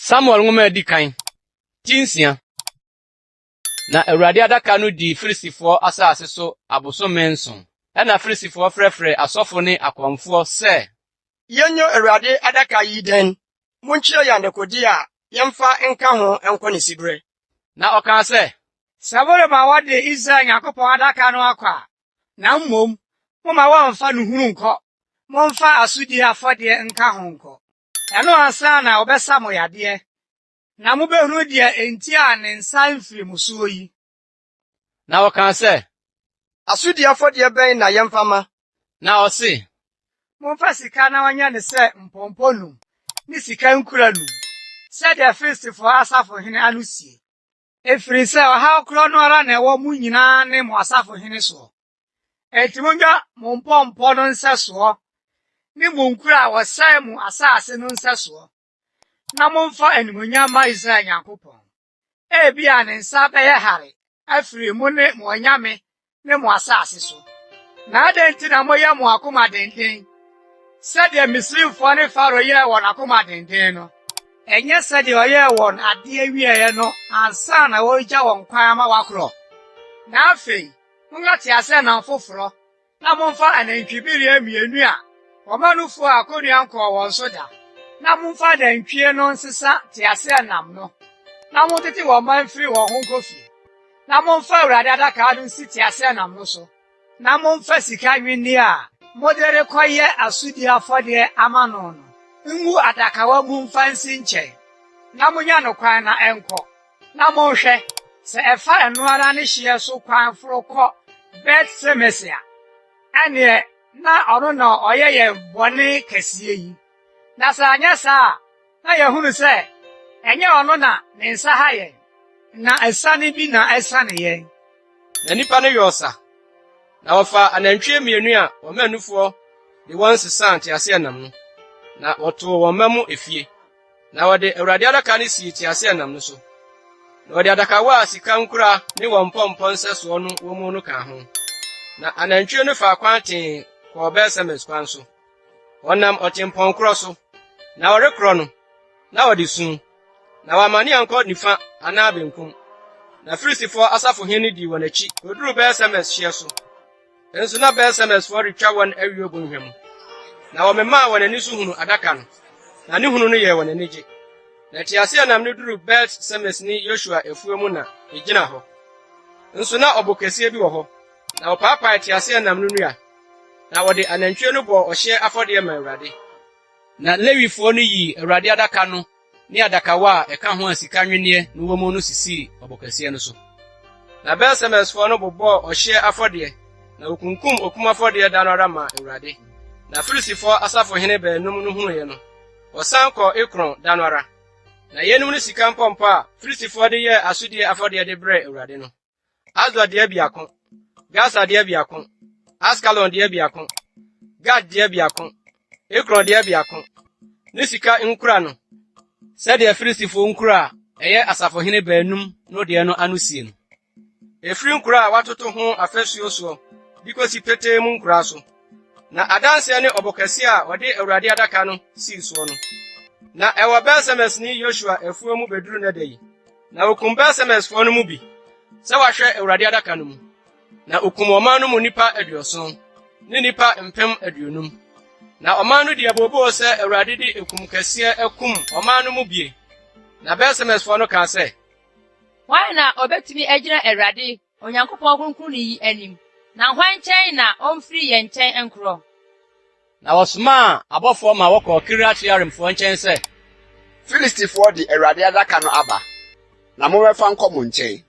Samuel nwoma a edi kan, ti nsia. Na Awurade adaka no dii Filistifoɔ asase so abosome nson. Ɛnna Filistifoɔ frɛfrɛɛ asɔfo ne akɔmfoɔ sɛ. Yɛnyɛ Awurade adaka yi dɛn? Monkyerɛ yɛn dekode a yɛmfa nka ho nkɔ ne siberɛ. Na ɔkaa sɛ. Sɛ morema wɔde Israel Nyankopɔn adaka no akɔ a, na mmom momma wɔmmfa no hunu nkɔ, momfa asodie afɔdeɛ nka ho nkɔ. Ɛno ansa na wɔbɛsa mo yadeɛ, na mobɛhunu deɛ enti a ne nsa mfiri mo soɔ yi. Na ɔkaa sɛ. Asodie afɔdeɛ bɛn na yɛmfa ma? Na ɔse. Momfa sika na wɔnyɛ no sɛ mpɔmpɔ num ne sika nkura num, sɛdeɛ Filistifoɔ asafohene ano sie. Ɛfiri sɛ ɔhaw korɔ no ara na ɛwɔ mo nyinaa ne mo asafohene soɔ. Enti monyɛ mo mpɔmpɔ no nsɛsoɔ ne mo nkuro a wɔsɛe mo asase no nsɛsoɔ, na momfa animuonyam mma Israel Nyankopɔn. Ebia ne nsa bɛyɛ hare afiri mo ne mo anyame ne mo asase so. Na adɛn nti na moyɛ mo akoma denden sɛdeɛ Misraimfoɔ ne Farao yɛɛ wɔn akoma denden no? Ɛnyɛ sɛdeɛ ɔyɛɛ wɔn adeɛ wieeɛ no ansa na wɔregya wɔn kwan ama wɔakorɔ? Na afei, monyɛ teaseɛnam foforɔ na momfa anantwibereɛ mmienu a wɔma nufoɔ a kɔnnua nkɔɔ wɔn so da, na momfa anantwie no nsesa teaseɛnam no, na montete wɔn mma mfiri wɔn ho nkɔ fie. Na momfa Awurade adaka no nsi teaseɛnam no so, na momfa sika nnwinneɛ a mode rekɔyɛ asodie afɔdeɛ ama no no ngu adakawa mu mfa nsi nkyɛn, na monnya no kwan na ɛnkɔ. Na monhwɛ, sɛ ɛfa ɛno ara ne hyeɛ so kwan foro kɔ Bet-Semes a, ɛnneɛ na ɔno na ɔyɛ yɛn bɔne kɛseɛ yi. Na sɛ anyɛ saa a, na yɛahunu sɛ ɛnyɛ ɔno na ne nsa ha yɛn, na asiane bi na asiane yɛn. Na nnipa no yɔɔ sa, na wɔfaa anantwie mmienu a wɔma nufoɔ de wɔn sesaa nteaseɛnam no, na wɔtoo wɔn mma mu efie. Na wɔde Awurade adaka no sii teaseɛnam no so, na wɔde adakawa a sika nkura ne wɔn mpɔmpɔ nsɛsoɔ no wɔ mu no kaa ho. Na anantwie no faa kwan tee kɔɔ Bet-Semes kwan so. Wɔnam ɔtempɔn korɔ so, na wɔrekorɔ no, na wɔde su, na wɔammane ankɔ nifa anaa benkum. Na Filistifoɔ asafohene no dii wɔn akyi kɔduruu Bet-Semes hyeɛ so. Nso na Bet-Semesfoɔ retwa wɔn ayuo bɔnhwa mu, na wɔmemaa wɔn ani so hunu adaka no, na ne hunu no yɛɛ wɔn anigye. Na teaseɛnam no duruu Bet-Semes ne Yosua afuo mu na ɛgyina hɔ. Nso na ɔbo kɛseɛ bi wɔ hɔ, na wɔpaapaee teaseɛnam no nnua, na wɔde anantwie no bɔɔ ɔhyeɛ afɔdeɛ maa Awurade. Na Lewifoɔ no yii Awurade adaka no ne adakawa a ɛka ho a sika nnwenneɛ no wɔ mu no sisii ɔbo kɛseɛ no so. Na Bet-Semesfoɔ no bobɔɔ ɔhyeɛ afɔdeɛ, na wɔkunkum okum afɔdeɛ da no ara maa Awurade. Na Filistifoɔ asafohene baanum no hunuiɛ no, wɔsan kɔɔ Ekron da no ara. Na yeinom ne sika mpɔmpɔ a Filistifoɔ de yɛɛ asodie afɔdeɛ de brɛɛ Awurade no. Asdod deɛ biako, Gasa deɛ biako, Askalon deɛ biako, Gat deɛ biako, Ekron deɛ biako, ne sika nkura no, sɛdeɛ Filistifoɔ nkura a ɛyɛ asafohene baanum no deɛ no ano sie no. Ɛfiri nkura a wɔatoto ho afasuo soɔ de kɔsi petee mu nkuraa so. Na adanseɛ ne ɔbo kɛseɛ a wɔde Awurade adaka no sii soɔ no. Na ɛwɔ Bet-Semesni Yosua afuo mu bɛduru nnɛ da yi. Na okum Bet-Semesfoɔ no mu bi sɛ wɔahwɛ Awurade adaka no mu. Na okum ɔman no mu nnipa aduɔson ne nnipa 50,000. Na ɔman no di abooboo sɛ Awurade de ekum kɛseɛ akum ɔman no mu bie. Na Bet-Semesfoɔ no kaa sɛ, Hwan na obetumi agyina Awurade, Onyankopɔn Kronkronni yi anim, na hwan nkyɛn na omfiri yɛn nkyɛn nkorɔ? Na wɔsomaa abɔfoɔ ma wɔkɔɔ Kiriat-Yearimfoɔ nkyɛn sɛ. Filistifoɔ de Awurade adaka no aba, na mommɛfa nkɔ mo nkyɛn.